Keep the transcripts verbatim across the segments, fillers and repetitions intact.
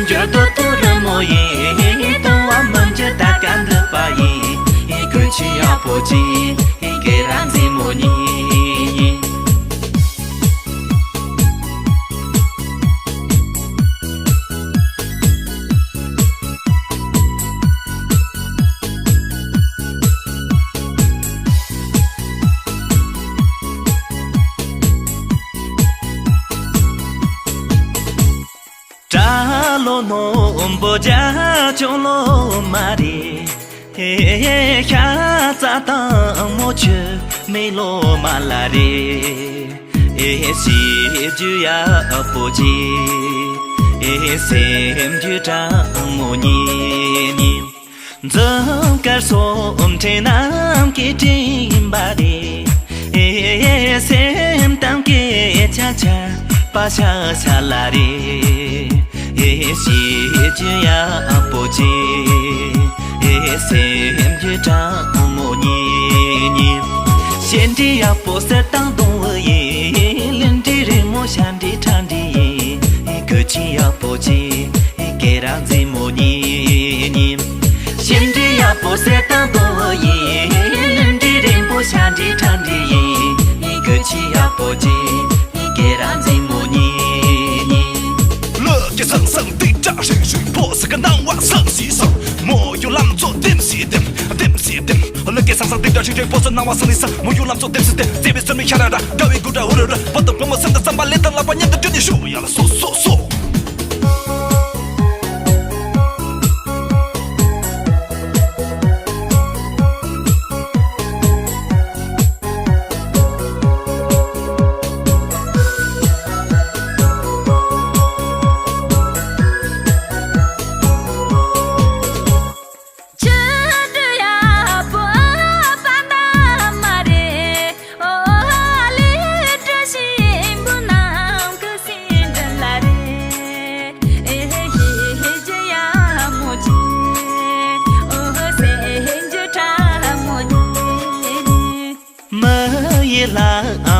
འགྱུར་རྡོ་ཏུ་རི་མོ་ཡིན། ལྟུང་བ་མི་འགྱུར་ད་ག་འདུག་པ་ཡིན། གོས་ཆེན་ཡག་པོ་ཅིག་གེ་ར་མཛེས་མོ་གཉིས། གྲྭ་ལོ་ནོམ་པོ་རྒྱ་ཆུང་ལོ་མ་རེད། ཧེ་ཧེ་ཤ་ཚ་དང་མོ་ཆུ་མེ་ལོ་མ་ལ་རེད། ཨེ་ཤེས་རྒྱུ་ཡག་པོ་ཅིག་ཨེ་སེམས་རྒྱུ་གྲང་མོ་གཉིས་གཉིས། འཛུམ་དཀར་སོགས་ཕྲེང་རྣམས་ཀྱིས་སྤྲིན་པ་རེད། ཨེ་སེམས་གཏམ་སྐད་ཆ་ཆ་པ་ཤ་ཤ་ལ་རེད། ཨེ་ཤེས་རྒྱུ་ཡག་པོ་ཅིག་ཨེ་སེམས་རྒྱུ་གྲང་མོ་གཉིས་གཉིས། ཤེས་འདྲི་ཡག་པོ་ཟེར་དང་གདོང་བུ་ཡིན། ལན་འདྲི་རི་མོ་ཤ་འདྲི་ཁྲ་འདྲི་ཡིན། གོས་ཆེན་ཡག་པོ་ཅིག་གེ་ར་མཛེས་མོ་གཉིས་གཉིས། ཤེས་འདྲི་ཡག་པོ་ཟེར་དང་གདོང་བུ་ཡིན། ལན་འདྲི་རི་མོ་ཤ་འདྲི་ཁྲ་འདྲི་ཡིན། གོས་ཆེན་ཡག་པོ་ཅིག་གེ་ར་མཛེས་མོ་གཉིས་གཉིས། ལོ་ཀེ་སང་སང་ཏིག་ཀྲ་ཧྲིག་ཧྲིག་ཕོ་སི་ཀ་སྣང་བ་སང་སི་སང་། མོ་ཡུ་ལམ་ཚོ་དེམ་སི་དེམ་དེམ་སི་དེམ། ལོ་ཀེ་སང་སང་ཏིག་ཀྲ་ཧྲིག་ཧྲིག་ཕོ་སི་སྣང་བ་སང་སི་སང་། མོ་ཡུ་ལམ་ཚོ་དེམ་སི་དེམ། ཙེ་བི་སར་མི་ཤ་ར་ར་དགའ་བའི་གུ་ཏྲ་ཧུ་རུ་རུ། བ་དང་བུ་མོ་སེམས་དང་བསམ་པ་ལས་དང་ལག་པ་མཉམ་དུ་བསྒྲིལ་ནས་ཞུ་ཡ་ལ་སོ་སོ་སོ། ཆུ་འདྲུད་ཡག་པོ་པ་ད་མ་རེད། ཨོ་ལི་བཀྲ་ཤིས་བུ་ནང་ཁུ་སིན་འདྲ་ལ་རེད། ཨེ་ཧེ་ཧེ་ཧེ་ཇེ་ཡ་མོ་ཇེ། ཨོ་ཧོ་སེ་ཧེ་ཇེ་ཁྲ་མོ་ཉེ། མི་ཡི་ལ་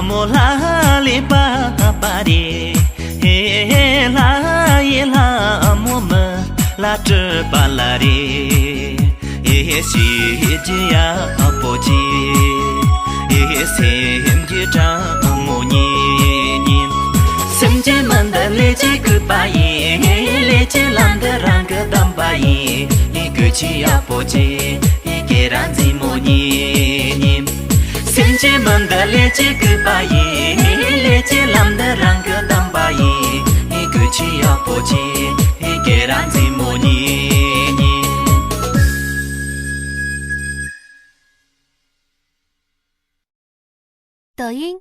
མོ་ལ་ལི་པ་པ་རེད། ཧེ་ལ་ཡི་ལ་མོ་མི་ལ་སྤྲུལ་པ་ལ་རེད། ཨེ་ཤེས་རྒྱུ་ཡག་པོ་ཅིག་ཨེ་སེམས་རྒྱུ་གྲང་མོ་གཉིས་གཉིས། སེམས་ཀྱི་མི་འདི་ལས་ཀྱི་གུས་པ་ཡིན། ལས་ཀྱི་ལམ་འདི་རང་གི་བདམས་པ་ཡིན། ཨེ་གོས་ཆེན་ཡག་པོ་ཅིག་ཨེ་གེ་ར་མཛེས་མོ་གཉིས་གཉིས། སེམས་ཀྱི་མི་འདི་ལས་ཀྱི་གུས་པ་ཡིན། ལས་ཀྱི་ལམ་འདི་རང་གི་བདམས་པ་ཡིན། ཨེ་གོས་ཆེན་ཡག་པོ་ཅིག་ཨེ་གེ་ར་མཛེས་མོ་གཉིས་གཉིས། 抖音，